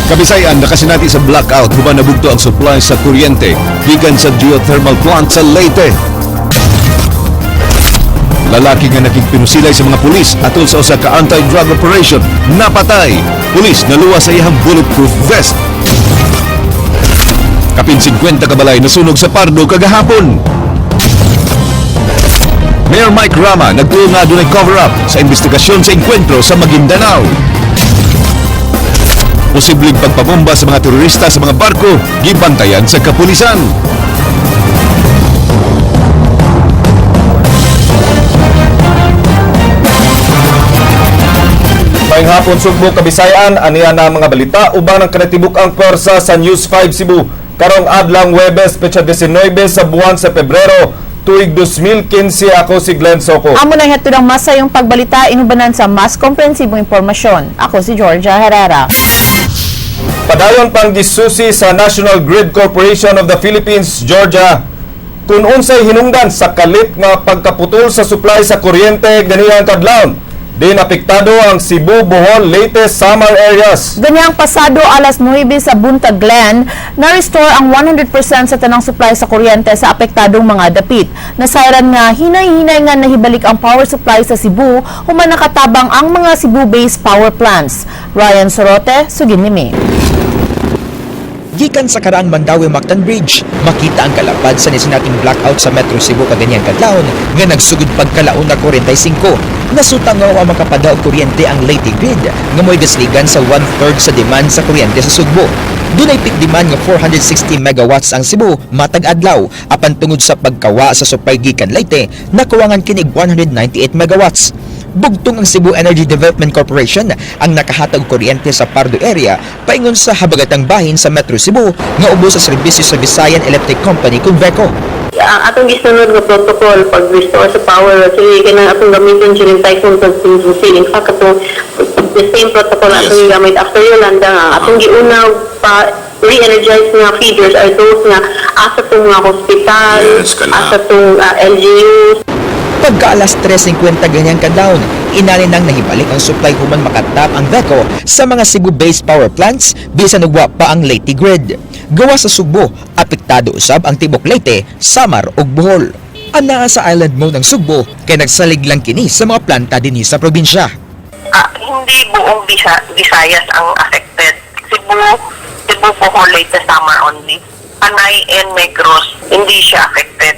Kabisayan nakasinati sa blackout human nabugto ang supply sa kuryente gikan sa geothermal plant sa Leyte. Lalaki nga nakigpinusilay sa mga pulis atol sa usa ka anti-drug operation napatay. Pulis naluwas sa iyang bulletproof vest. Kapin 50 ka balay nasunog sa Pardo kagahapon. Mayor Mike Rama nagtuo nga dunay cover-up sa investigasyon sa engkwentro sa Maguindanao. Posibleng pagpabomba sa mga terorista sa mga barko gibantayan sa kapulisan. Maayong hapon, Sugbo, Kabisayan, aniya na mga balita uban ang kanatibuk ang pwersa sa News 5 Cebu. Karong adlang Webes, petsa 19 sa buwan sa Pebrero, tuig 2015. Ako si Glenn Soco. Amo na hatod ang masayong pagbalita inubanan sa mas komprehensibong impormasyon. Ako si Georgia Herrera. Padayon pang gisusi sa National Grid Corporation of the Philippines, Georgia, kung unsay hinungdan sa kalit nga pagkaputol sa supply sa kuryente ganiyang kadlawon. Din apektado ang Cebu, Bohol, Leyte, Samar areas. Ganyang pasado alas 9 sa buntag, Glen, na-restore ang 100% sa tanang supply sa kuryente sa apektadong mga dapit. Nasayran nga hinay-hinay nga nahibalik ang power supply sa Cebu human nakatabang ang mga Cebu-based power plants. Ryan Sorote, sugin nimi. Gikan sa Karaan Mandaue Mactan Bridge, makita ang kalapad sa nisinating blackout sa Metro Cebu kaganiyang kadlawon nga nagsugod pagkalauna 45. Nasuta nga wa makapada og kuryente ang Leyte Grid nga mo'y gasligan sa one-third sa demand sa kuryente sa Sugbo. Dunay peak demand nga 460 megawatts ang Cebu matag adlaw, apan tungod sa pagkawa sa supply gikan Leyte, nakuwangan kini og 198 megawatts. Bugtong ang Cebu Energy Development Corporation ang nakahatag og kuryente sa Pardo area paingon sa habagatang bahin sa Metro Cebu nga ubos sa serbisyo sa Visayan Electric Company Conveco. Ang atong gisunod nga protocol pag restore sa power, sige, kanang atong gamiton during typhoon contingency. In fact, atong the same protocol atong gigamit after Yolanda, nga atong giuna pa re-energize nga feeders are those nga asa tong mga hospital, asa tong LGUs. Pagka alas 3:50 ganyang kadlawon, inani nang nahibalik ang supply human makatap ang VECO sa mga Cebu-based power plants bisan ug wa pa ang Leyte Grid. Gawa sa Sugbo, apektado usab ang tibok Leyte, Samar ug Bohol. Anaa sa island mode ang Sugbo kay nagsalig lang kini sa mga planta dinhi sa probinsya. Hindi buong Visayas ang affected. Cebu, Bohol, Leyte, Samar only. Panay and Negros, hindi siya affected.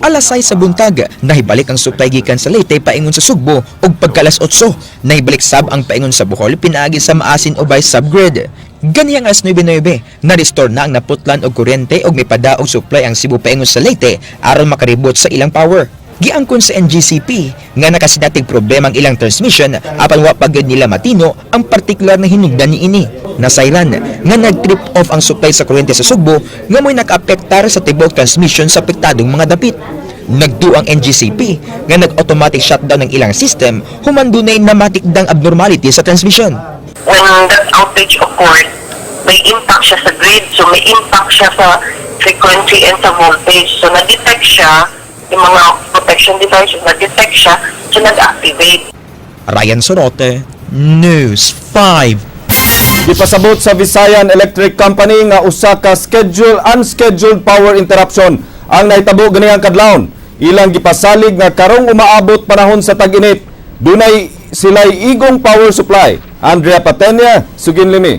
Alas 6 sa buntag, nahibalik ang supply gikan sa Leyte paingon sa Sugbo ug pagka alas 8, nahibalik sab ang paingon sa Bohol pinaagi sa Maasin Ubay subgrid. Ganiyang alas 9:09, na-restore na ang naputlan og kuryente ug mipada og supply ang Cebu paingon sa Leyte aron makaribot sa ilang power. Giangkon sa NGCP nga nakasinatig problema ang ilang transmission apan wa pa gyud nila matino ang partikular na hinungdan niini. Nasayran nga nag-trip off ang supply sa kuryente sa Sugbo nga mo'y nakaapektar sa tibok transmission sa apektadong mga dapit. Nagduo ang NGCP nga nag-automatic shutdown ng ilang system human dunay namatikdang abnormality sa transmission. When that outage occurred, may impact siya sa grid. So may impact siya sa frequency and sa voltage. So na-detect siya, yung mga protection devices, na-detect siya, so nag-activate. Ryan Sorote, News 5. Gipasabot sa Visayan Electric Company nga usa ka schedule unscheduled power interruption ang nahitabo ganiyang kadlawon. Ilang gipasalig nga karong umaabot panahon sa tag-init, dunay sila'y igong power supply. Andrea Patenia, sugin limi.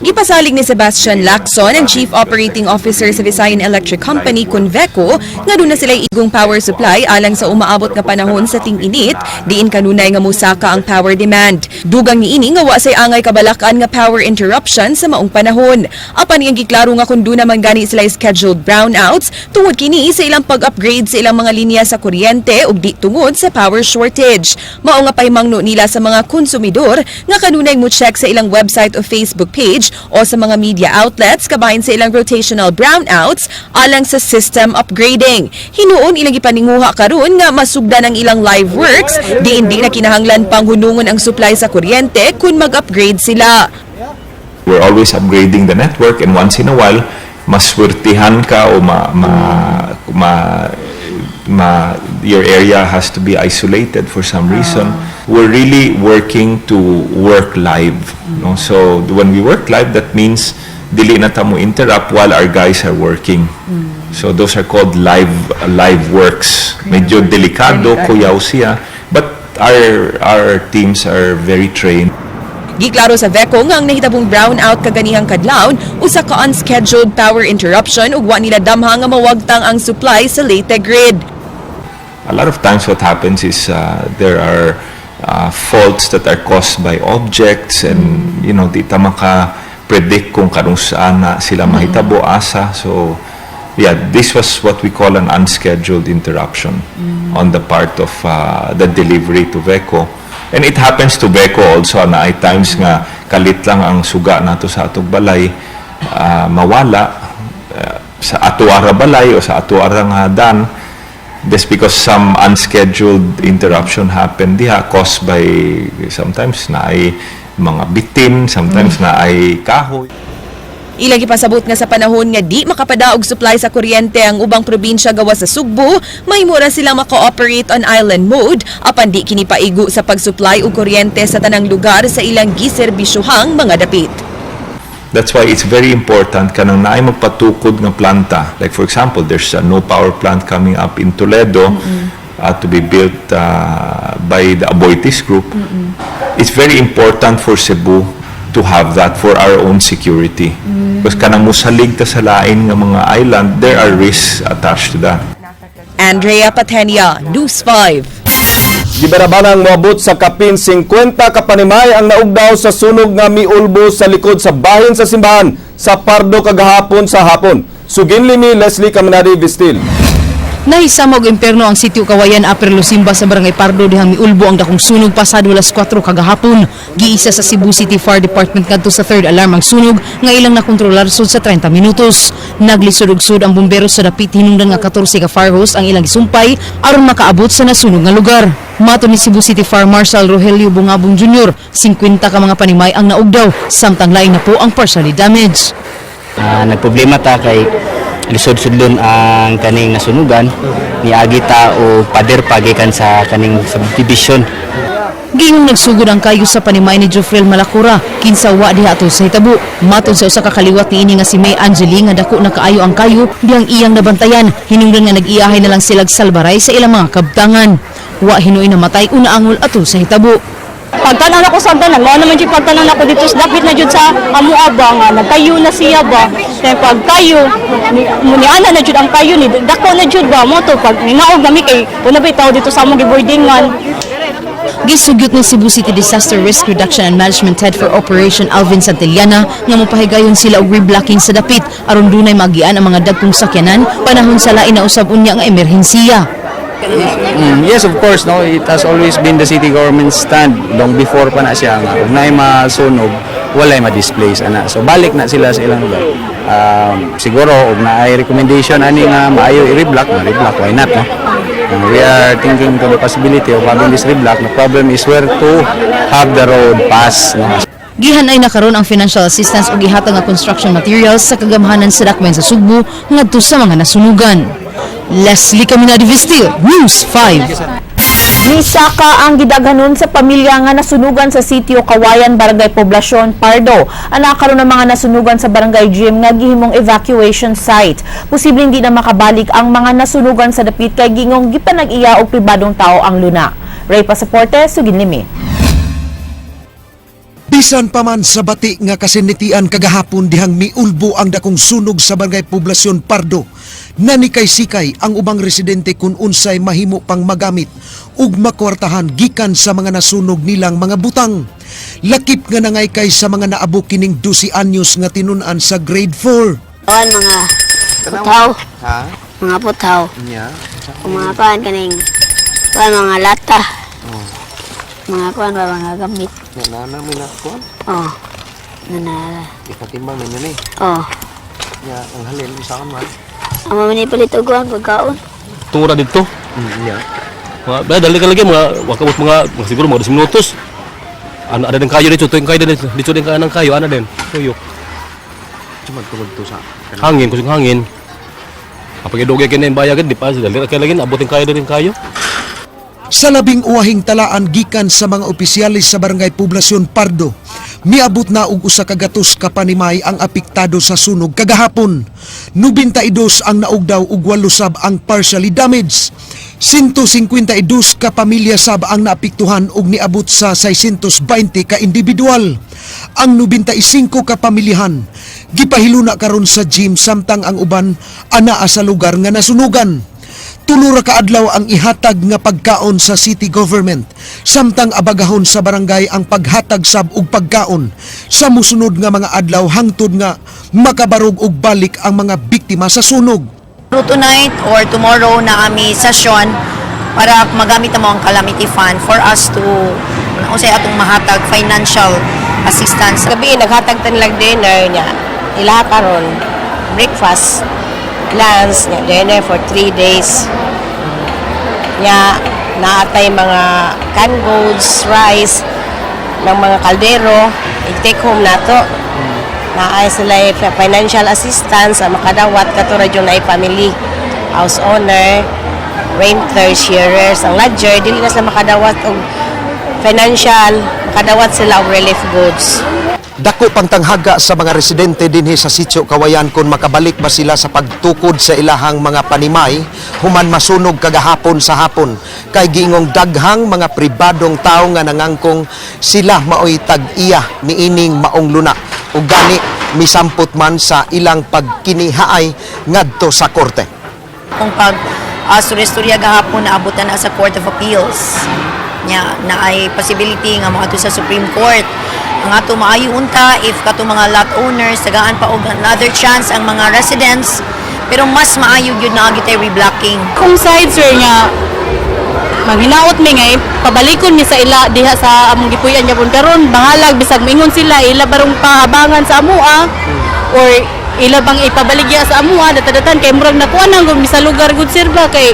Gipasalig ni Sebastian Lacson, ang Chief Operating Officer sa Visayan Electric Company, Conveco, nga duna sila igong power supply alang sa umaabot nga panahon sa ting-init, diin kanunay nga musaka ang power demand. Dugang niini nga wa say angay kabalakan nga power interruption sa maong panahon. Apan iyang giklaro nga kung duna man gani sila scheduled brownouts, tungod kini sa ilang pag-upgrade sa ilang mga linya sa kuryente ug di tungod sa power shortage. Mao nga pahimangno nila sa mga konsumidor nga kanunay mo check sa ilang website o Facebook page o sa mga media outlets kabahin sa ilang rotational brownouts alang sa system upgrading. Hinuon ilang gipaninguha karon nga masugdan ang ilang live works, diin di na kinahanglan pang hunungon ang supply sa kuryente kung mag-upgrade sila. We're always upgrading the network and once in a while, maswertihan ka o ma, ma, ma your area has to be isolated for some reason. We're really working to work live. No? So when we work live, that means dili na ta mo interrupt while our guys are working. So those are called live works. Medyo delikado, kuyaw siya, but our teams are very trained. Giklaro sa VECO nga ang nahitabong brownout kaganihang kadlawon usa ka unscheduled power interruption ug wa nila damha nga mawagtang ang supply sa Leyte grid. A lot of times what happens is there are faults that are caused by objects and di ta maka predict kung kanung saan na sila mahitabo, asa. So yeah, this was what we call an unscheduled interruption on the part of the delivery to VECO. And it happens to VECO also na ay times nga kalit lang ang suga nato sa atong balay, mawala sa atuara balay o sa atuara nga dan just because some unscheduled interruption happened diha caused by sometimes na ay mga bitin, sometimes na ay kahoy. Ilang ipasabot nga sa panahon nga di makapadaog supply sa kuryente ang ubang probinsya gawas sa Sugbo, mahimo ra silang maka-operate on island mode apan di kini paigo sa pag-supply og kuryente sa tanang lugar sa ilang giserbisyuhang mga dapit. That's why it's very important kanang naay magpatukod nga planta. Like for example, there's a new power plant coming up in Toledo to be built by the Aboitiz Group. It's very important for Cebu to have that for our own security. Because kanang musalig ta sa lain nga mga island, there are risks attached to that. Andrea Patenia, News 5. Gibanabanang moabot sa kapin 50 ka panimay ang naugdaw sa sunog nga miulbo sa likod sa bahin sa simbahan sa Pardo kagahapon sa hapon. Suginlimi Leslie Caminari Vistil. Nahisama og imperno ang sitio Kawayan, Upper Lusimba sa Barangay Pardo dihang miulbo ang dakong sunog pasado alas 4 kagahapon. Giisa sa Cebu City Fire Department ngadto sa third alarm ang sunog nga ilang nakontrolar sud sa 30 minutos. Naglisod og sud ang bumbero sa dapit hinungdan nga 14 ka fire hose ang ilang gisumpay aron makaabot sa nasunog nga lugar. Matod ni Cebu City Fire Marshal Rogelio Bungabong Jr., 50 ka mga panimay ang naugdaw samtang lain na po ang partially damaged. Nagproblema ta kay lisod-sudlon ang kaning nasunugan, niagi ta o pader pagikan sa kaning subdivision. Giingong nagsugod ang kayo sa panimay ni Jofrel Malacura, kinsa wa diha ato sa hitabo. Matod sa usa ka kaliwat niini nga si May Angeli nga dako na kaayo ang kayo dihang iyang nabantayan. Hinungdan nga nag-iyahay na lang silag salbaray sa ilang mga kabtangan. Wa hinuoy namatay o naangol ato sa hitabo. Pagtanaw nako sa tanan, mao naman jud pagtanaw nako dito sa dapit na jud sa amoa ba nga nagkayo na siya ba. Kaya pagkayo ni, ni ana na jud ang kayo ni dako na jud ba mo to pag ninaog nami kay una ba tao dito sa among giboardingan. Gisugyot ni Cebu City Disaster Risk Reduction and Management Head for Operation Alvin Santillana nga mopahigayon sila og reblocking sa dapit aron dunay magian ang mga dagkong sakyanan panahon sa lain na usab unya nga emerhensiya. Yes, of course, no. It has always been the city government's stand long before pa na siya nga kung naay masunog, walay ma-displace ana. So balik na sila sa ilang lugar. Siguro og naay recommendation ani nga maayo i-reblock, ma-reblock, why not, no? We are thinking to the possibility of having this reblock. The problem is where to have the road pass, no? Gihanay na karon ang financial assistance ug gihatag nga construction materials sa kagamhanan sa Dakbayan sa Sugbo ngadto sa mga nasunugan. Leslie Caminadi Vistil, News 5. Misaka ang gidaghanon sa pamilya nga nasunugan sa sitio Kawayan, Barangay Poblacion, Pardo. Ana karon ang mga nasunugan sa barangay gym nga gihimong evacuation site. Posibleng di na makabalik ang mga nasunugan sa dapit kay gingong gipanag-iya og pribadong tao ang luna. Ray Pasaporte, Suginlimi. Bisan pa man sa bati nga kasinatian kagahapon dihang miulbo ang dakong sunog sa Barangay Poblasyon Pardo, nanikay-sikay ang ubang residente kung unsay mahimo pang magamit ug makwartahan gikan sa mga nasunog nilang mga butang. Lakip nga nangaykay sa mga naabo kining 12 anyos nga tinun-an sa grade 4. Kuan mga putaw. Mga putaw. Mga kuan kaning kuan mga lata. Mga kuan ba mga gamit. Nana mo na kuan. Oh. Nana. Ikatimbang ninyo ni. Oh. Ya, ang halin isa ka man. Amo man ipalit og kuan pagkaon. Tura dito. Ya. Mga, ba, dali ka lagi, mga, wakabot mga siguro mga 10 minutos. Ano, ada din kayo dito, tuwing kayo din dito, dito din kayo ng kayo, ano din, tuyok. Cuma tungod to sa Hangin, kusog hangin. Kapag idugay kini bayagin, di pa dali ra kay lagi abutin kayo din kayo. Sa labing uwahing talaan gikan sa mga opisyalis sa Barangay Poblasyon Pardo, miabot na og 100 ka panimay ang apektado sa sunog kagahapon. 92 ang naugdaw ug 8 sab ang partially damaged. 152 ka pamilya sab ang naapektuhan ug niabot sa 620 ka individual. Ang 95 ka pamilyahan gipahiluna karon sa gym samtang ang uban anaa sa lugar nga nasunugan. 3 ra ka adlaw ang ihatag nga pagkaon sa city government samtang abagahon sa barangay ang paghatag sab og pagkaon sa musunod nga mga adlaw hangtod nga makabarog og balik ang mga biktima sa sunog. Tonight or tomorrow na kami session para magamit mo ang calamity fund for us to unsay atong mahatag financial assistance. Gabi naghatag ta nilang dinner niya. Ila karon breakfast, lunch, niya dinner for 3 days. Nya naatay mga canned goods, rice, ng mga kaldero, i-take home nato. Naay sila financial assistance ang makadawat kato ra jud na family, house owner, renter, sharers, ang lodger, dili na sila makadawat og financial, makadawat sila og relief goods. Dako pang tanghaga sa mga residente dinhi sa Sitio Kawayan kung makabalik ba sila sa pagtukod sa ilahang mga panimay human masunog kagahapon sa hapon, kay giingong daghang mga pribadong tawo nga nangangkong sila maoy tag-iya niining maong luna ug gani misampot man sa ilang pagkinihaay ngadto sa korte. Kung pag istorya gahapon, naabutan na sa Court of Appeals. Nya na ay possibility nga moadto sa Supreme Court. Ang ato maayo unta if kato mga lot owners tagaan pa og another chance ang mga residents, pero mas maayo gyud na gitay reblocking. Kung side, sir, nga maghinaot mi nga pabalikon mi sa ila diha sa among gipuy-an gyapon karon, bahalag bisag moingon sila ila barong pahabangan sa amoa or ila bang ipabaligya sa amoa datadatan, kay murag nakuha nang mi sa lugar gud, sir, ba, kay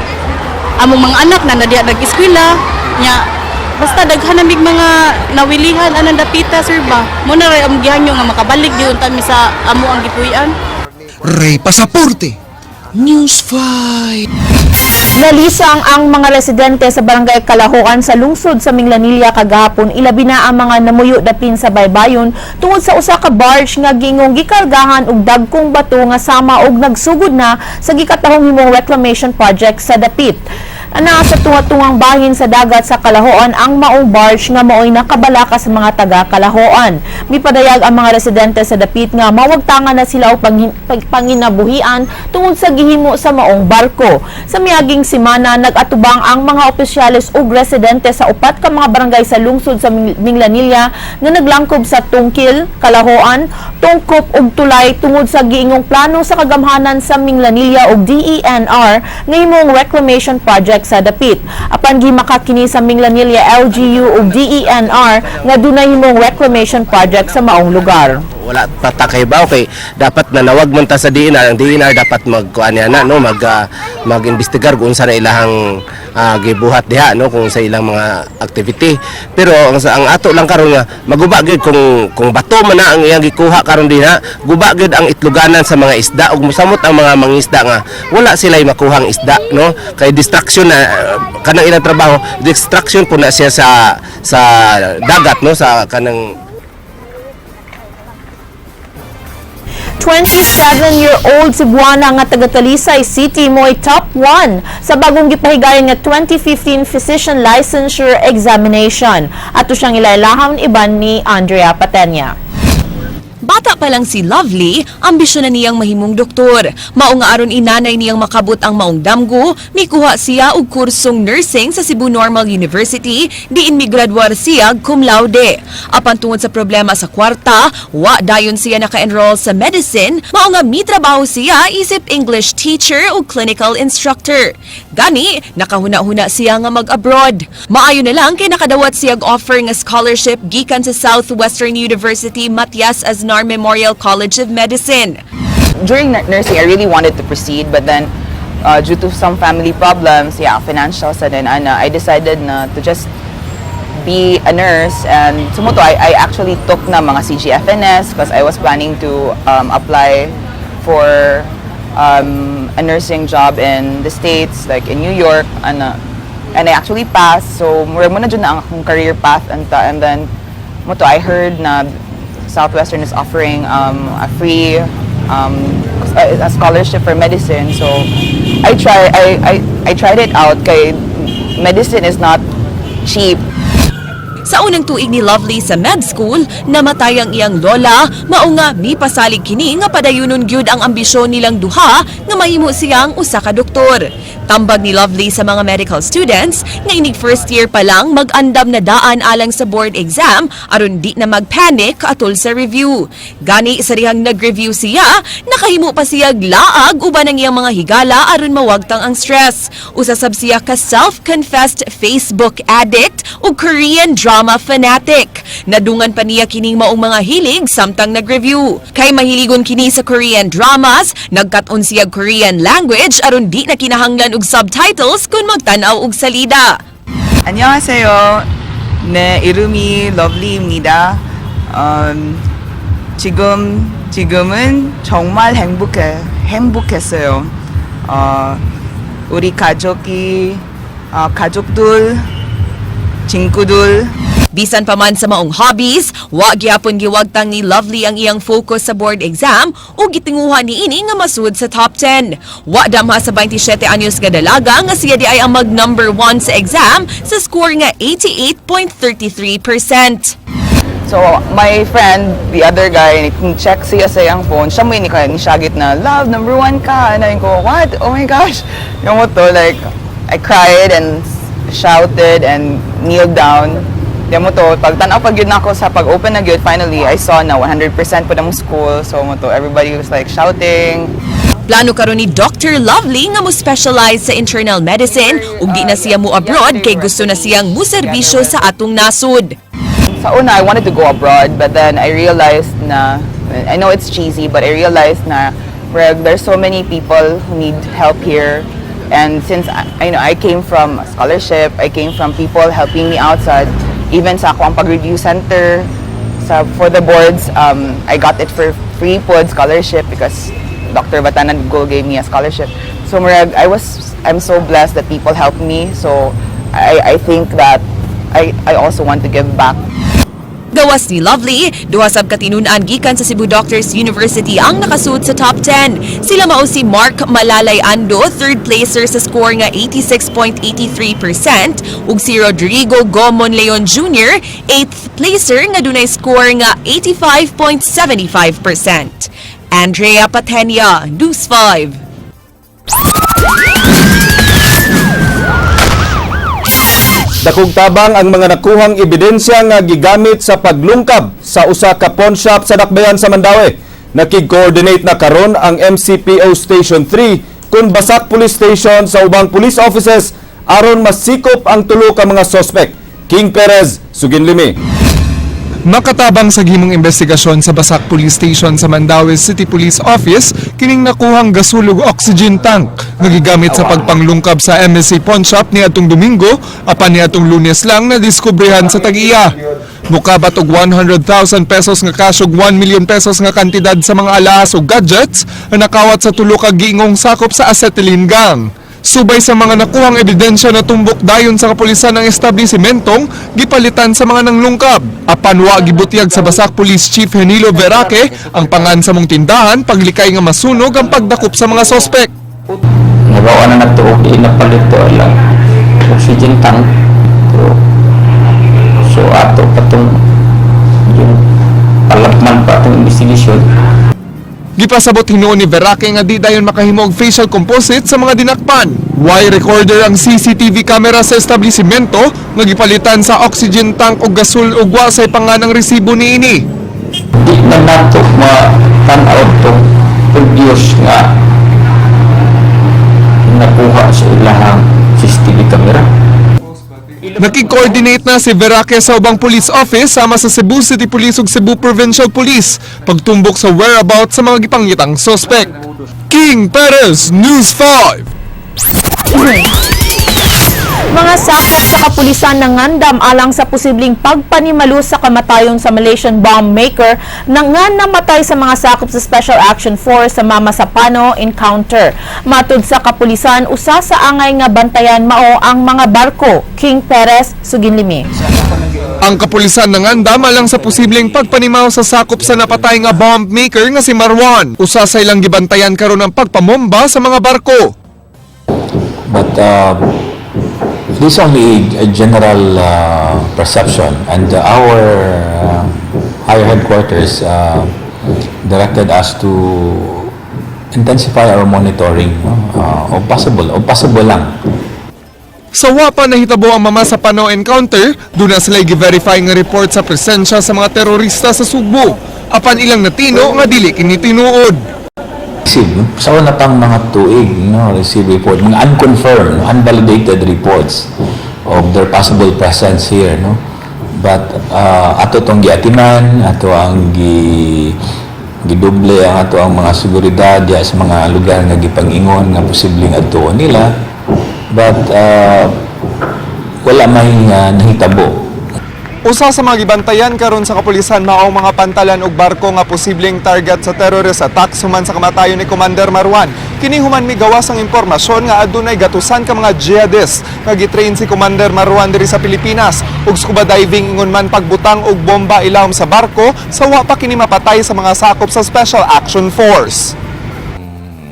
among mga anak na na diha nag-eskwela nya. Basta daghan na mig mga nawilihan anang dapita, sir, ba. Mo na ray among gihangyo nga makabalik gyud unta mi sa amo ang gipuy-an. Ray Pasaporte, News 5. Nalisang ang mga residente sa Barangay Kalahoan sa lungsod sa Minglanilla kagahapon, ilabi na ang mga namuyo dapin sa baybayon, tungod sa usa ka barge nga gingong gikargahan og dagkong bato nga sama og nagsugod na sa gikatahong himong reclamation project sa dapit. Anaa sa tunga-tungang bahin sa dagat sa Kalahoan ang maong barge nga maoy nakabalaka sa mga taga Kalahoan. Mipadayag ang mga residente sa dapit nga mawagtangan na sila og panginabuhian tungod sa gihimo sa maong barko. Sa miaging semana, nag-atubang ang mga opisyales ug residente sa upat ka mga barangay sa lungsod sa Minglanilla nga naglangkob sa Tungkil, Kalahoan, Tungkop ug Tulay tungod sa giingong plano sa kagamhanan sa Minglanilla ug DENR nga himong reclamation project sa dapit. Apan gimaka kini sa Minglanilla LGU ug DENR nga dunay himong reclamation project sa maong lugar. Wala pa ta kahibaw kay dapat nanawag man ta sa DENR. Ang DENR dapat magkuan niya na, no, mag-imbestigar kung unsa na ilahang gibuhat diha, no, kung sa ilang mga activity. Pero ang ato lang karon nga maguba gyud kung bato man na ang iyang gikuha karon dinha, guba gyud ang itloganan sa mga isda ug mosamot ang mga mangisda nga wala sila makuhang isda, no, kay destruction na kanang ilang trabaho, destruction po na siya sa dagat, no, sa kanang 27-year-old Cebuana nga taga Talisay City mo'y top 1 sa bagong gipahigayon nga 2015 Physician Licensure Examination. Ato siyang ilailahon iban ni Andrea Patenya. Bata pa lang si Lovely, ambisyon na niyang mahimong doktor. Mao nga aron inanay niyang makabot ang maong damgo, mikuha siya og kursong nursing sa Cebu Normal University, diin migraduar siya cum laude. Apan tungod sa problema sa kwarta, wa dayon siya naka-enroll sa medicine, mao nga mitrabaho siya isip English teacher o clinical instructor. Gani, nakahuna-huna siya nga mag-abroad. Maayo na lang kay nakadawat siya og offer nga scholarship gikan sa Southwestern University Matias Aznar Memorial College of Medicine. During nursing, I really wanted to proceed, but then due to some family problems, yeah, financial sa din, ana, I decided na to just be a nurse. And sumuto, I actually took na mga CGFNS because I was planning to apply for a nursing job in the States, like in New York, and I actually passed. So murag mao na jud na ang akong career path and then mao to I heard na Southwestern is offering a free a scholarship for medicine. So I tried it out kay medicine is not cheap. Sa unang tuig ni Lovely sa med school, namatay ang iyang lola, mao nga mipasalig kini nga padayunon gyud ang ambisyon nilang duha nga mahimo siyang usa ka doktor. Tambag ni Lovely sa mga medical students nga inig first year pa lang mag-andam na daan alang sa board exam aron di na mag-panic atol sa review. Gani sa dihang nag-review siya, nakahimo pa siya laag uban ang iyang mga higala aron mawagtang ang stress. Usa sab siya ka self-confessed Facebook addict ug Korean drama fanatic. Nadungan pa niya kining maong mga hilig samtang nag-review. Kay mahiligon kini sa Korean dramas, nagkat-on siya Korean language aron di na kinahanglan og subtitles kung magtan-aw og salida. 안녕하세요. 내 이름이 러블리입니다. 지금은 정말 행복했어요. 우리 가족들, 친구들. Bisan pa man sa maong hobbies, wa gyapon giwagtang ni Lovely ang iyang focus sa board exam ug gitinguha niini nga masud sa top 10. Wa damha sa 27 anyos nga dalaga nga siya diay ang mag number 1 sa exam sa score nga 88.33%. So, my friend, the other guy, check siya sa iyang phone. Siya mo ni ni syagit na, "Love, number one ka." And I go, "What? Oh my gosh." Yung mao to, like, I cried and shouted and kneeled down. Di mao to, pag tanaw pag yun ako sa pag-open na gyud, finally, I saw na 100% po ng school. So, mao to, everybody was like shouting. Plano karon ni Dr. Lovely nga mo specialize sa internal medicine ug di na siya mo abroad kay gusto na siyang muserbisyo sa atong nasod. Sa una, I wanted to go abroad, but then I realized na, I know it's cheesy, but I realized na where there's so many people who need help here. And since I came from a scholarship, I came from people helping me outside, even sa akong pag-review center, sa for the boards, I got it for free pod scholarship because Dr. Batanan Gul gave me a scholarship. So murag, I'm so blessed that people helped me. So I think that I also want to give back. Gawas ni Lovely, duha sab ka tinun-an gikan sa Cebu Doctors University ang nakasud sa top 10. Sila mao si Mark Malalay Ando, third placer sa score nga 86.83% ug si Rodrigo Gomon Leon Jr., 8th placer nga dunay score nga 85.75%. Andrea Patenia, News 5. Dakong tabang ang mga nakuhang ebidensya nga gigamit sa paglungkab sa usa ka pawn shop sa Dakbayan sa Mandaue. Nakig-coordinate na karon ang MCPO Station 3 kun Basak Police Station sa ubang police offices aron masikop ang tulo ka mga suspect. King Perez, Suginlimi. Makatabang sa gihimong investigasyon sa Basak Police Station sa Mandaue City Police Office kining nakuhang gasul ug oxygen tank nga gigamit sa pagpanglungkab sa MSC Pawn Shop niadtong Domingo apan niadtong Lunes lang na diskubrehan sa tag-iya. Mukabat og 100,000 pesos nga cash ug 1 million pesos nga kantidad sa mga alahas ug gadgets ang nakawat sa tulo ka giingong sakop sa Acetylene Gang. Subay sa mga nakuhang ebidensya, na tumbok dayon sa kapulisan ang establisimentong gipalitan sa mga nanglungkab. Apan wa gibutyag sa Basak Police Chief Henilo Veraque ang pangan sa mong tindahan paglikay nga masunog ang pagdakop sa mga sospek. Nabawa na nato og di napalit to lang oxygen tank. So ato patong yung palapman pa atong investigation. Gipasabot hinuon ni Veraque nga di dayon makahimo og facial composite sa mga dinakpan. Way recorder ang CCTV camera sa establishmento nga gipalitan sa oxygen tank og gasol ug wa say pangan ang resibo niini. Di na nato ma-tan-aw tong previous nga nakuha sa ilahang CCTV camera. Nakig-coordinate na si Veraque sa ubang police office sama sa Cebu City Police ug Cebu Provincial Police pagtumbok sa whereabouts sa mga gipangitang suspect. King Perez, News 5. Mga sakop sa kapulisan ng ngandam alang sa posibleng pagpanimalo sa kamatayon sa Malaysian bomb maker na nga namatay sa mga sakop sa Special Action Force sa Mamasapano encounter. Matud sa kapulisan, usa sa angay nga bantayan mao ang mga barko. King Perez, Suginlimi. Ang kapulisan nangandam alang sa posibleng pagpanimaw sa sakop sa napatay nga bomb maker nga si Marwan. Usa sa ilang gibantayan karon ang pagpamomba sa mga barko. But this is only a general perception, and our higher headquarters directed us to intensify our monitoring, no? O possible lang. Sa wa pa nahitabo ang Mamasapano encounter, duna sila gi-verify nga report sa presensya sa mga terorista sa Sugbo. Apan ilang natino nga dili kini tinuod. Receive, no? Sa una pang mga tuig, no, receive report, mga unconfirmed, unvalidated reports of their possible presence here, no. But ato tong giatiman, ato ang gidoble ang ato ang mga seguridad diya sa mga lugar nga gipang-ingon nga posibleng adtuon nila. But wala may nahitabo. Usa sa mga gibantayan karon sa kapulisan mao ang mga pantalan og barko nga posibleng target sa terrorist attack human sa kamatayon ni Commander Marwan. Kini human migawas ang impormasyon nga adunay gatusan ka mga jihadist nga gitrain si Commander Marwan diri sa Pilipinas ug scuba diving ingon man pagbutang og bomba ilawom sa barko sa wa pa kini mapatay sa mga sakop sa Special Action Force.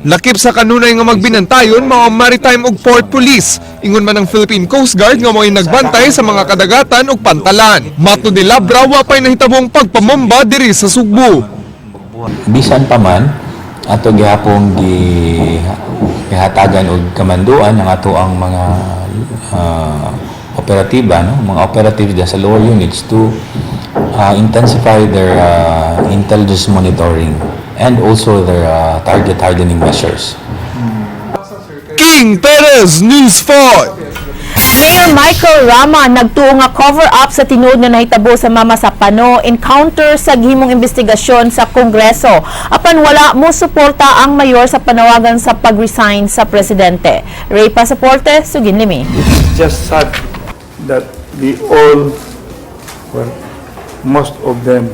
Lakip sa kanunay nga magbinantayon mao ang Maritime ug Port Police. Ingon man ang Philippine Coast Guard nga mo'y nagbantay sa mga kadagatan ug pantalan. Matod ni Labra, wa pa'y nahitabong pagpamomba diri sa Sugbo. Bisan pa man ato gihapon gihatagan og kamanduan ang ato ang mga operatiba, no, mga operatives diya sa lower units to intensify their intelligence monitoring and also their target hardening measures. King Perez, News 5. Mayor Michael Rama nagtuo nga cover up sa tinuod nga nahitabo sa Mamasapano encounter sa gihimong investigasyon sa Kongreso. Apan wala mo suporta ang mayor sa panawagan sa pag-resign sa presidente. Ray Pasaporte, Suginlimi. Just sad that we all were, most of them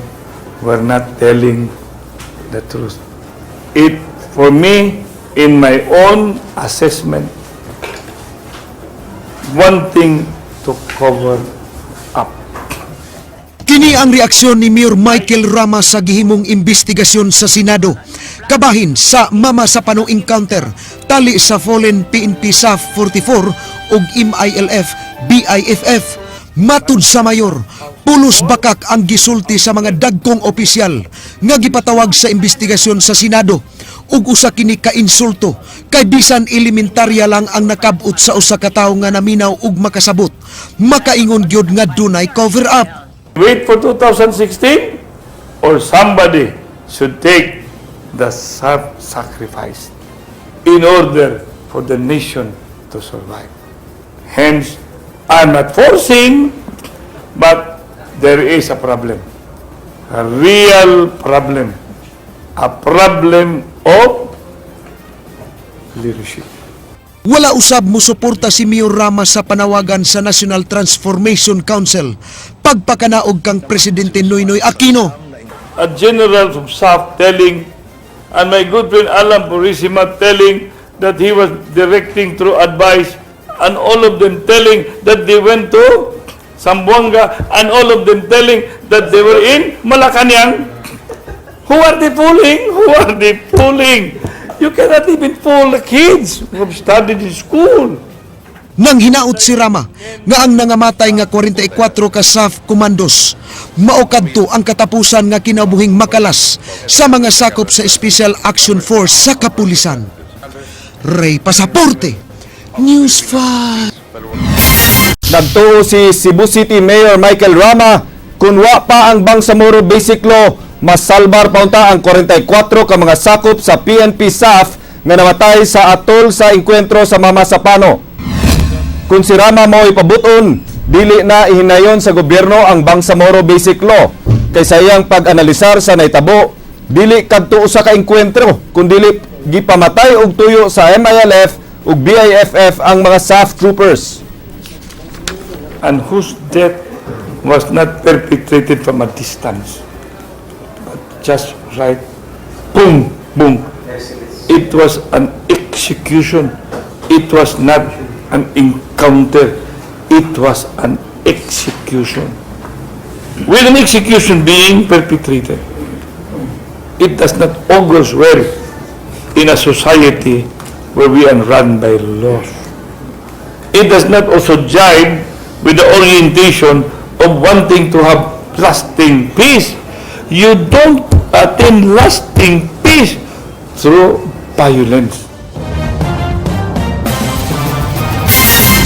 were not telling the truth. For me, in my own assessment, one thing to cover up. Kini ang reaksyon ni Mayor Michael Rama sa gihimong investigasyon sa Senado. Kabahin sa Mamasapano encounter, tali sa fallen PNP SAF 44 ug MILF BIFF. Matud sa mayor, pulos bakak ang gisulti sa mga dagkong opisyal nga gipatawag sa investigasyon sa Senado ug usa kini ka insulto kay bisan elementarya lang ang nakabot sa usa ka tawo nga naminaw ug makasabot, makaingon gyud nga dunay cover up. Wait for 2016 or somebody should take the self-sacrifice in order for the nation to survive. Hence, I'm not forcing, but there is a problem. A real problem. A problem of leadership. Wala usab musuporta si Mayor Rama sa panawagan sa National Transformation Council pagpakanaog kang Presidente Noynoy Aquino. A general from SAF telling, and my good friend Alan Purisima telling that he was directing through advice, and all of them telling that they went to Zamboanga, and all of them telling that they were in Malacanang. Who are they fooling? Who are they fooling? You cannot even fool the kids who have studied in school. Nang hinaut si Rama nga ang nangamatay nga 44 ka SAF commandos mao kadto ang katapusan nga kinabuhing makalas sa mga sakop sa Special Action Force sa kapulisan. Ray Pasaporte, News 5. Nagtuo si Cebu City Mayor Michael Rama kung wa pa ang Bangsamoro Basic Law, masalbar pa unta ang 44 ka mga sakop sa PNP SAF nga namatay sa atol sa engkwentro sa Mamasapano. Kung si Rama mo ipabuton, dili na ihinayon sa gobyerno ang Bangsamoro Basic Law. Kay sa iyang pag-analisar sa naitabo, dili kadto usa ka engkwentro, kun dili gipamatay og tuyo sa MILF ug BIFF ang mga SAF troopers. and whose death was not perpetrated from a distance, but just right, boom, boom. It was an execution. It was not an encounter. It was an execution. With an execution being perpetrated, it does not augurs well in a society where we are run by laws. It does not also jibe with the orientation of wanting to have lasting peace. You don't attain lasting peace through violence.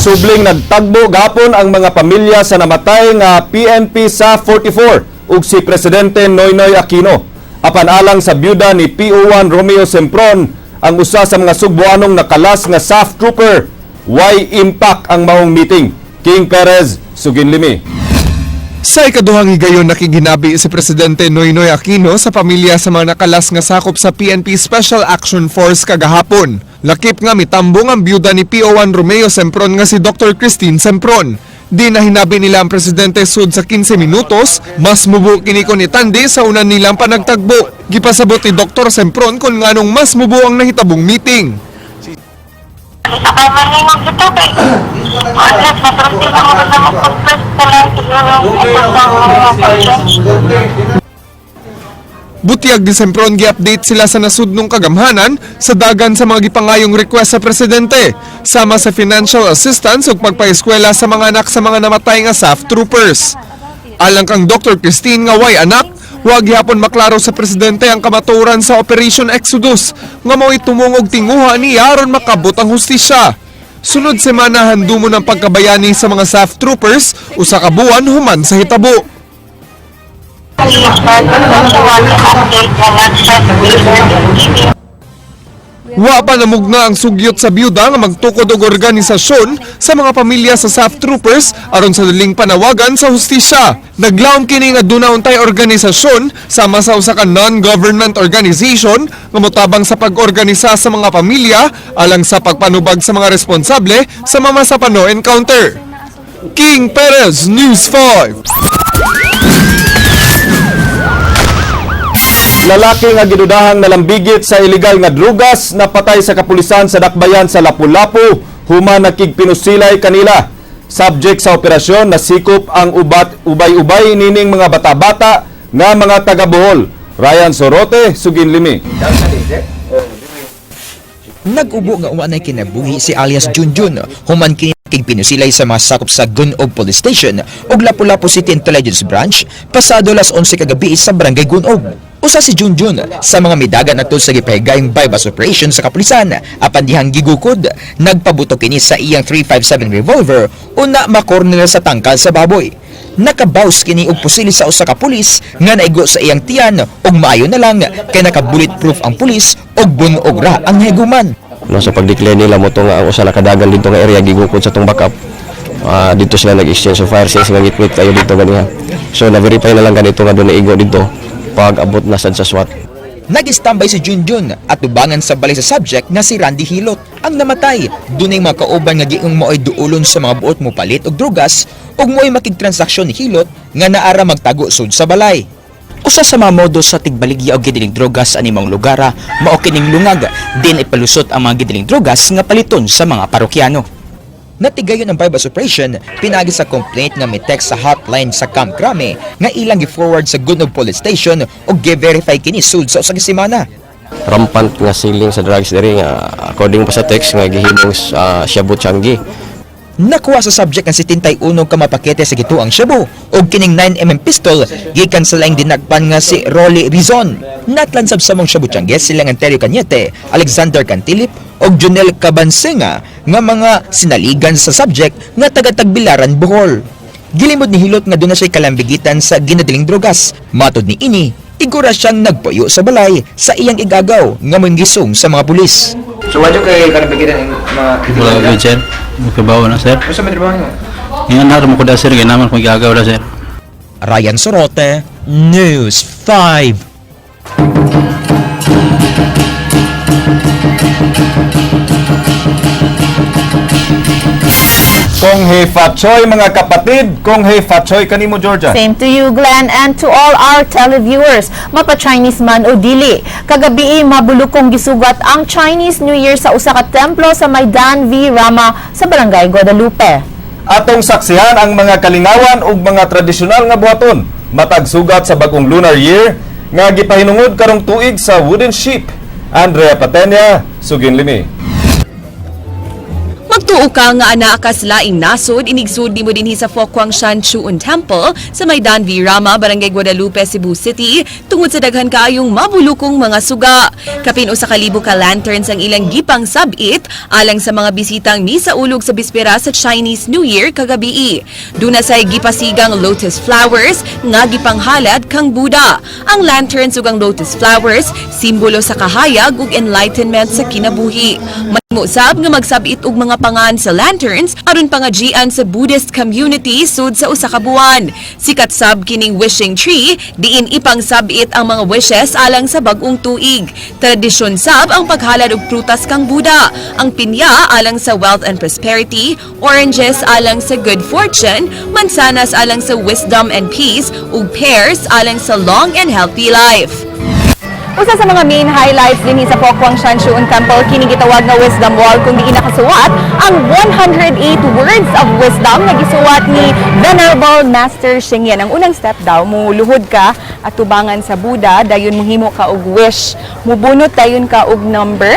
Subling nagtagbo gapon ang mga pamilya sa namatay nga PNP sa 44 ug si Presidente Noynoy Aquino. Apan alang sa byuda ni PO1 Romeo Sempron, ang usa sa mga sugboanong nakalas nga SAF trooper, way impact ang maong meeting. King Perez, Suginlimi. Sa ikaduhang higayon, nakiginabi si Presidente Noynoy Aquino sa pamilya sa mga nakalas nga sakop sa PNP Special Action Force kagahapon. Lakip nga mitambong ang byuda ni PO1 Romeo Sempron nga si Dr. Christine Sempron. Di na hinabi nila ang presidente sud sa 15 minutos, mas mubo kini kon itandi sa unan nilang panagtagbo. Gipasabot ni Dr. Sempron kung nganong mas mubo ang nahitabong meeting. Sakay maningog ito kay unless maproceed ako na mag-compress na lang siguro ang mga conscience. Butyag ni Sempron, gi-update sila sa nasudnong kagamhanan sa dagan sa mga gipangayong request sa presidente, sama sa financial assistance ug pagpaeskwela sa mga anak sa mga namatay nga SAF troopers. Alang kang Dr. Christine nga way anak, wa gihapon maklaro sa presidente ang kamatuoran sa Operation Exodus nga mao'y tumungog tinguha niya aron makabot ang hustisya. Sunod semana handumon ang pagkabayani sa mga SAF troopers 1 ka buwan human sa hitabo. But also want to update na not just leader. Wa pa namugna ang sugyot sa byuda nga magtukod og organisasyon sa mga pamilya sa SAF troopers aron sa daling panawagan sa hustisya. Naglaom kini nga duna untay organisasyon sama sa usa ka non-government organization nga motabang sa pag-organisa sa mga pamilya alang sa pagpanubag sa mga responsable sa Mamasapano encounter. King Perez, News 5. Lalaki nga gidudahang nalambigit sa illegal nga drugas napatay sa kapulisan sa Dakbayan sa Lapu-Lapu human nakigpinusilay kanila. Subject sa operasyon, nasikop ang ubat ubay-ubay nining mga bata-bata nga mga taga Bohol. Ryan Sorote, Suginlimi. Nag-ubo nga wa nay kinabuhi si alias Junjun human kini pinusilay sa mga sakop sa Gun-ob Police Station ug Lapu-Lapu City Intelligence Branch pasado alas 11 kagabi sa Barangay Gun-ob. Usa si Junjun sa mga midagan atol sa gipahigayong buy-bust operation sa kapulisan, apan dihang gigukod, nagpabuto kini sa iyang 357 revolver una makorner sa tangkal sa baboy. Nakabaws kini og pusili sa usa ka pulis nga naigo sa iyang tiyan, ug maayo na lang kay naka bulletproof ang pulis ug bunog ra ang nahiguman. No, so pag-declare nila mo nga ang usa na kadagan dito nga area gigukod sa tong backup. Dito sila nag-exchange of fire since nga ngitngit kayo dito ganiha. So na-verify na lang ganito nga doon naigo dito pag abot na sad sa SWAT. Nag-standby si Junjun at tubangan sa balay sa subject nga si Randy Hilot. Ang namatay, dunay mga kauban nga giingong mao'y duulon sa mga buot mo palit og drugas ug mo'y makigtransaksyon ni Hilot nga naara magtago sud sa balay. Usa sa mga modo sa tigbaligya og gidiling drogas sa animong lugar mao kining lungag din ipalusot ang mga gidiling drogas nga paliton sa mga parokyano. Natigayon ang buy-bust operation pinagi sa complaint nga may text sa hotline sa Camp Crame nga ilang gi-forward sa Gun-ob Police Station ug gi-verify kini sud sa usa ka semana. Rampant nga selling sa drugs diri nga according pa sa text nga gihimong shabu changi. Nakuha sa subject ang 71 ka mga pakete sa gituang shabu ug kining 9 mm pistol gikan sa laing dinakpan nga si Rolly Rizon. Natlansab sa mong shabu changi sila nga Anterio Cañete, Alexander Cantilip ug Junel Cabansenga nga mga sinaligan sa subject nga taga-Tagbilaran, Bohol. Gilimod ni Hilot nga duna siya kalambigitan sa ginadiling drogas. Matod ni ini, igura siyang nagpuyo sa balay sa iyang igagaw nga manggisong sa mga pulis. So, wadyo kay kalambigitan mga Wala ko, sir. Magtrabaho na, sir. Unsa may trabaho nimo? Ngayon na mo ko da, sir, kaya naman kung gagaw da, sir. Ryan Sorote, News 5. Kung Hei Fat Choi, mga kapatid, Kung Hei Fat Choi kanimo, Georgia. Same to you, Glenn, and to all our televiewers. Mapa-Chinese man o dili. Kagabii, mabulukong gisugat ang Chinese New Year sa usa ka templo sa Maidan V. Rama sa Barangay Guadalupe. Atong saksihan ang mga kalingawan ug mga tradisyonal nga buhaton matag sugat sa bagong lunar year nga gipahinungod karong tuig sa wooden ship. Andrea Patenia, sugin limi. Magtuo ka nga anaa kas laing nasod, inigsud nimo dinhi sa Fokwang Shan Chuun Temple sa Maidan V. Rama, Barangay Guadalupe, Cebu City, tungod sa daghan kaayong mabulukong mga suga. Kapin 1,000 ka lanterns ang ilang gipang sab-it alang sa mga bisitang misaulog sa bispera sa Chinese New Year kagabii. Duna say gipasigang lotus flowers nga gipanghalad kang Buddha. Ang lanterns ug ang lotus flowers simbolo sa kahayag ug enlightenment sa kinabuhi. Mahimo sab nga magsabit og mga pangan sa lanterns aron pangajian sa Buddhist community sud sa usa ka buwan. Sikat sab kining wishing tree diin ipang sabit ang mga wishes alang sa bag-ong tuig. Tradisyon sab ang paghalad og prutas kang Buddha. Ang pinya alang sa wealth and prosperity, oranges alang sa good fortune, mansanas alang sa wisdom and peace, ug pears alang sa long and healthy life. Usa sa mga main highlights dinhi sa Fokwang Shanshuun Temple kini gitawag nga Wisdom Wall kung diin nakasuwat ang 108 words of wisdom nga gisuwat ni Venerable Master Xing Yan. Ang unang step daw, muluhod ka at tubangan sa Buddha, dayon muhimo ka og wish, mubunot dayon ka og number.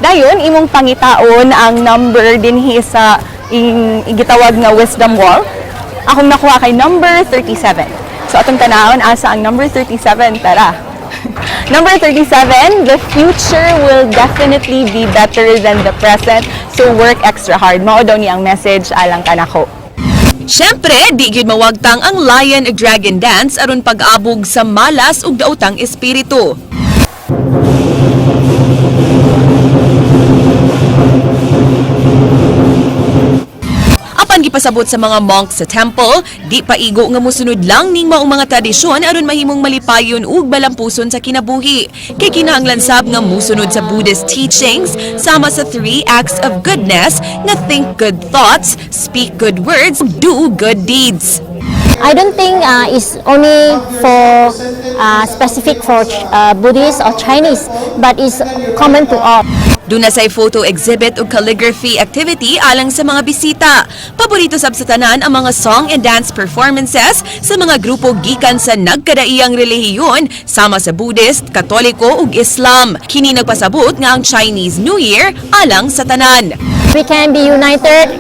Dayon imong pangitaon ang number dinhi sa gitawag nga Wisdom Wall. Akong nakuha kay number 37. So atong tanawon asa ang number 37, tara. Number 37, the future will definitely be better than the present, so work extra hard. Mao daw ni ang message alang kanako. Siyempre, di gyud mawagtang ang Lion ug Dragon Dance aron pag-abog sa malas ug daotang espiritu. Apan gipasabot sa mga monks sa temple, di paigo nga musunod lang ning maong mga tradisyon aron mahimong malipayon ug balampuson sa kinabuhi. Kay kinahanglan sab nga musunod sa Buddhist teachings sama sa three acts of goodness nga think good thoughts, speak good words, do good deeds. I don't think it's only for specific for Buddhists or Chinese, but it's common to all. Duna say photo exhibit ug calligraphy activity alang sa mga bisita. Paborito sab sa tanan ang mga song and dance performances sa mga grupo gikan sa nagkadaiyang relihiyon sama sa Buddhist, Katoliko ug Islam. Kini nagpasabot nga ang Chinese New Year alang sa tanan. We can be united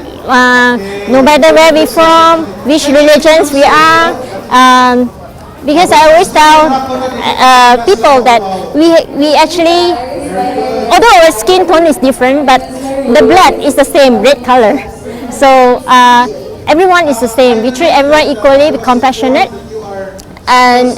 no matter where we from, which religions we are. Because I always tell people that we actually, although our skin tone is different, but the blood is the same, red color. So everyone is the same. We treat everyone equally, be compassionate, and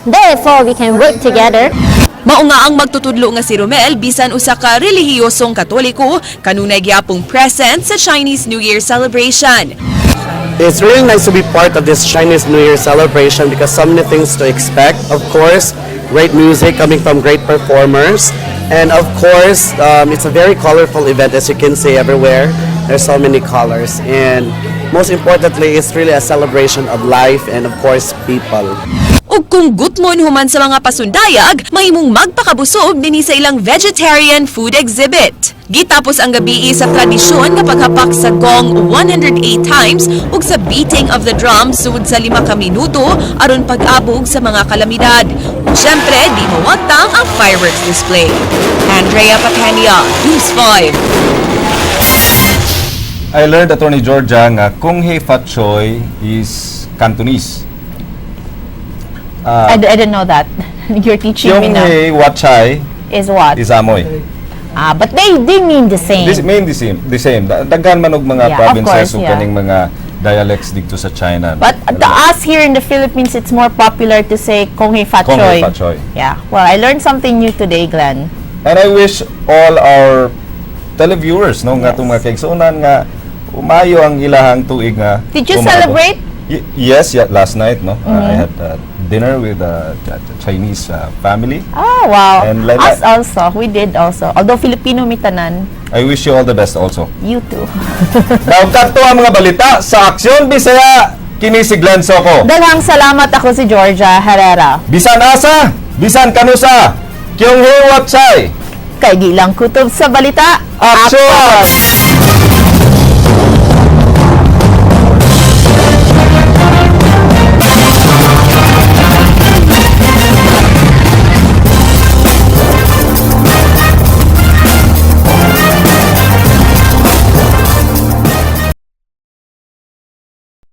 therefore we can work together. Mao nga ang magtutudlo nga si Romel bisan usa ka relihiyosong Katoliko kanunay gyapong present sa Chinese New Year celebration. It's really nice to be part of this Chinese New Year celebration because so many things to expect. Of course, great music coming from great performers. And of course, it's a very colorful event, as you can see everywhere. There's so many colors. And most importantly, it's really a celebration of life and, of course, people. Ug kung gutmon human sa mga pasundayag, mahimong magpakabusog dinhi sa ilang vegetarian food exhibit. Gitapos ang gabii sa tradisyon nga paghapak sa gong 108 times ug sa beating of the drum sud sa 5 ka minuto aron pag-abog sa mga kalamidad. Ug syempre, di mawagtang ang fireworks display. Andrea Patania, News 5. I learned, Attorney Georgia, nga Kung Hei Fat Choi is Cantonese. I didn't know that. You're teaching me Yung now. Hei Wat Chai Is what? is amoy. Ah, but they mean the same. This mean the same. The same. Daghan man og mga Yeah, of provinces course, ug yeah. kaning mga dialects didto sa China, no? But to us here in the Philippines, it's more popular to say Kung Hei Fat Kung Choi. Hei Fat Choi. Yeah. Well, I learned something new today, Glenn. And I wish all our televiewers, no, nga atong mga kaigsuonan nga umayo ang ilahang tuig nga Did you umaabot. Celebrate? Yes, yeah, last night, no. I had dinner with a Chinese family. Oh, wow. And like Us also, we did also. Although Filipino mi tanan, I wish you all the best also. You too. Now, kadto ang mga balita sa Aksyon Bisaya, kini si Glenn Soco. Daghang salamat, ako si Georgia Herrera. Bisan asa, bisan kanusa, Kyung Hee Wat Chai. Kay gilang kutob sa balita. Aksyon!